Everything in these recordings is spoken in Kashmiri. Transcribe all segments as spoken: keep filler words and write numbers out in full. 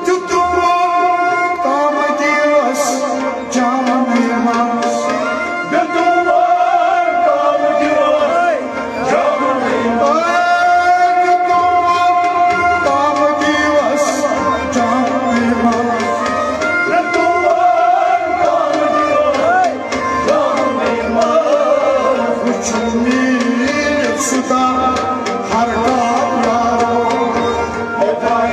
دیُتمُت کامہٕ دیوس جامنٕے منٛز۔ دیُتمُت کامہٕ دیوس جامنٕے منٛز۔ دیُتمُت کامہٕ دیوس جامنٕے منٛز۔ دیُتمُت کامہٕ دیوس جامنٕے منٛز۔ وٕچھُن میٖرِتھ سُہ دَر ہر کانٛہہ یارو۔ وۄنۍ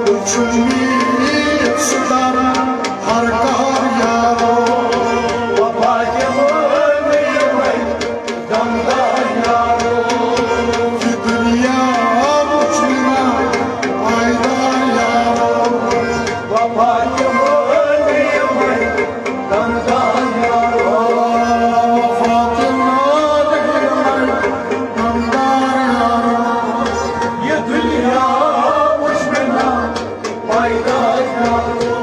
وٕچھُن میٖرِتھ سُہ دَر ہر کانٛہہ یارو۔ وۄنۍ دمدار یارو، یہِ دُنیا وٕچھ مےٚ نا پایدار یارو۔ وفا تہِ مٲنۍ یِمَے دمدار یارو۔ وفا تہِ مٲنۍ یِمَے دمدار یارو۔ یہِ دُنیا وٕچھ مےٚ نا پایدار یارو۔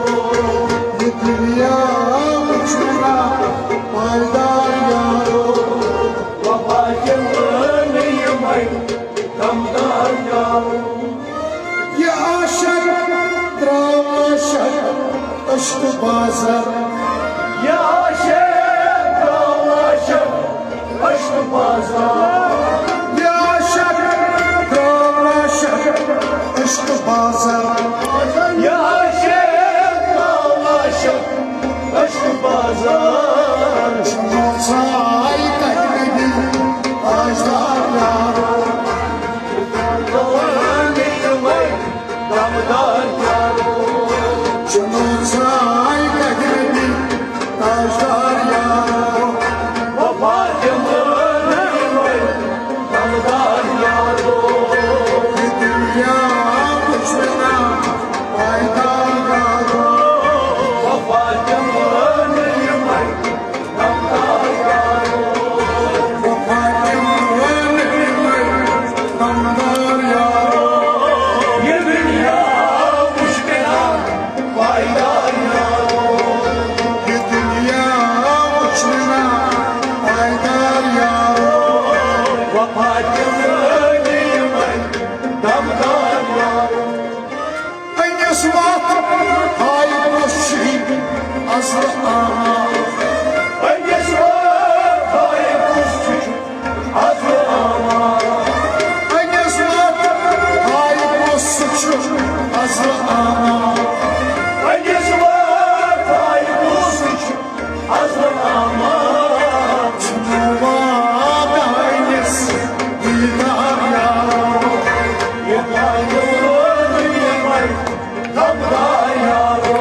یہِ دُنیا وٕچھ مےٚ نا پایدار یارو۔ وفا تہِ مٲنۍ یِمَے دمدار یارو۔ یہِ عاشق درٛاو عاشق عشق بازار۔ یہِ عاشق درٛاو عاشق عشق بازار۔ یہِ عاشق درٛاو عاشق عشق بازار۔ یہِ عاشق درٛاو عاشق عشق بازار۔ نوژاے کتہِ نبی تاجدار یارو۔ دمدار یارو۔ نوژاے کتہِ نبی تاجدار یارو۔ وفا تہِ مٲنۍ یِمَے دمدار یارو۔ یہِ دُنیا وٕچھ مےٚ نا پایدار یارو۔ وفا تہِ مٲنۍ یِمَے دمدار یارو۔ وفا تہِ مٲنۍ یِمَے دمدار یارو۔ یہِ دُنیا وٕچھ مےٚ نا پایدار یارو۔ یہِ دُنیا وٕچھ مےٚ نا پایدار یارو۔ وفا تہِ مٲنۍ یِمَے دمدار یارو۔ أمِس وَتھ ہاوِ کُس چھُ اصل آمار۔ أمِس وَتھ ہاوِ کُس چھُ اصل آمار۔ أمِس وَتھ ہاوِ کُس چھُ اصل آمار۔ أمِس وَتھ ہاوِ کُس چھُ اصل آمار۔ چھُنہٕ واتان أمِس دیٖدار یارو۔ یہِ دُنیا وٕچھ مےٚ نا پایدار یارو۔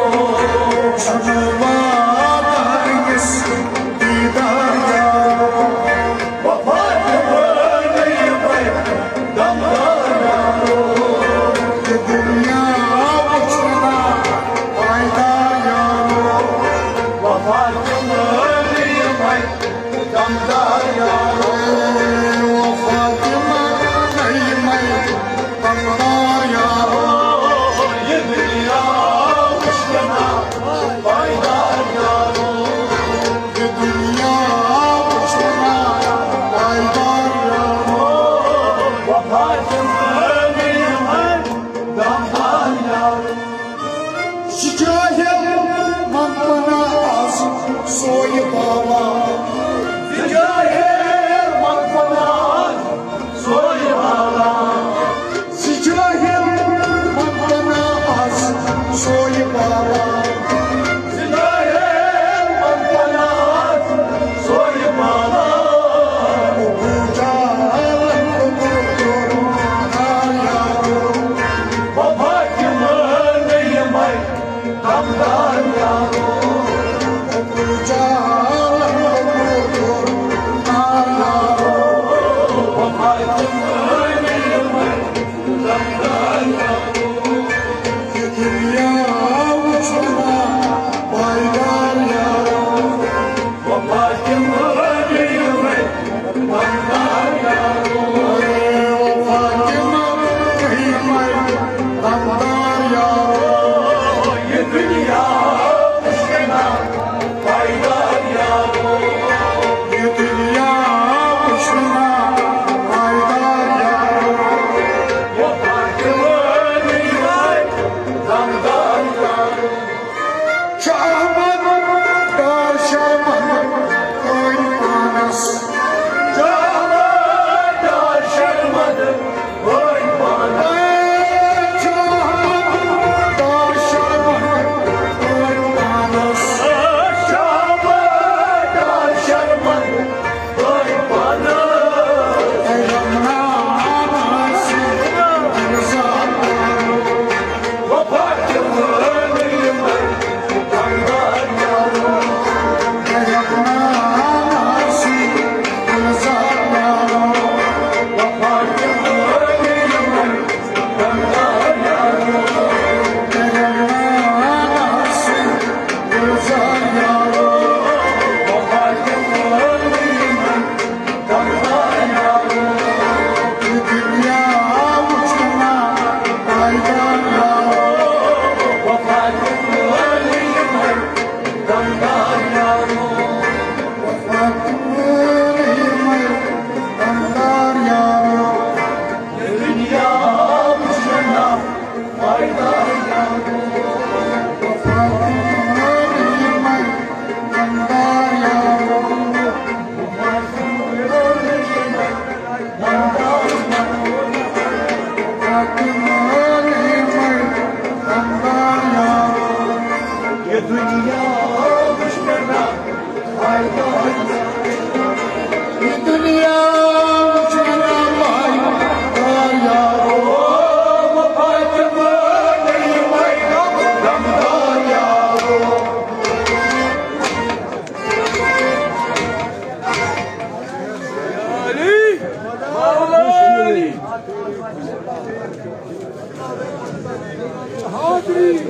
چھُنہٕ واتان أمِس دیٖدار یارو۔ وفا تہِ حاضری۔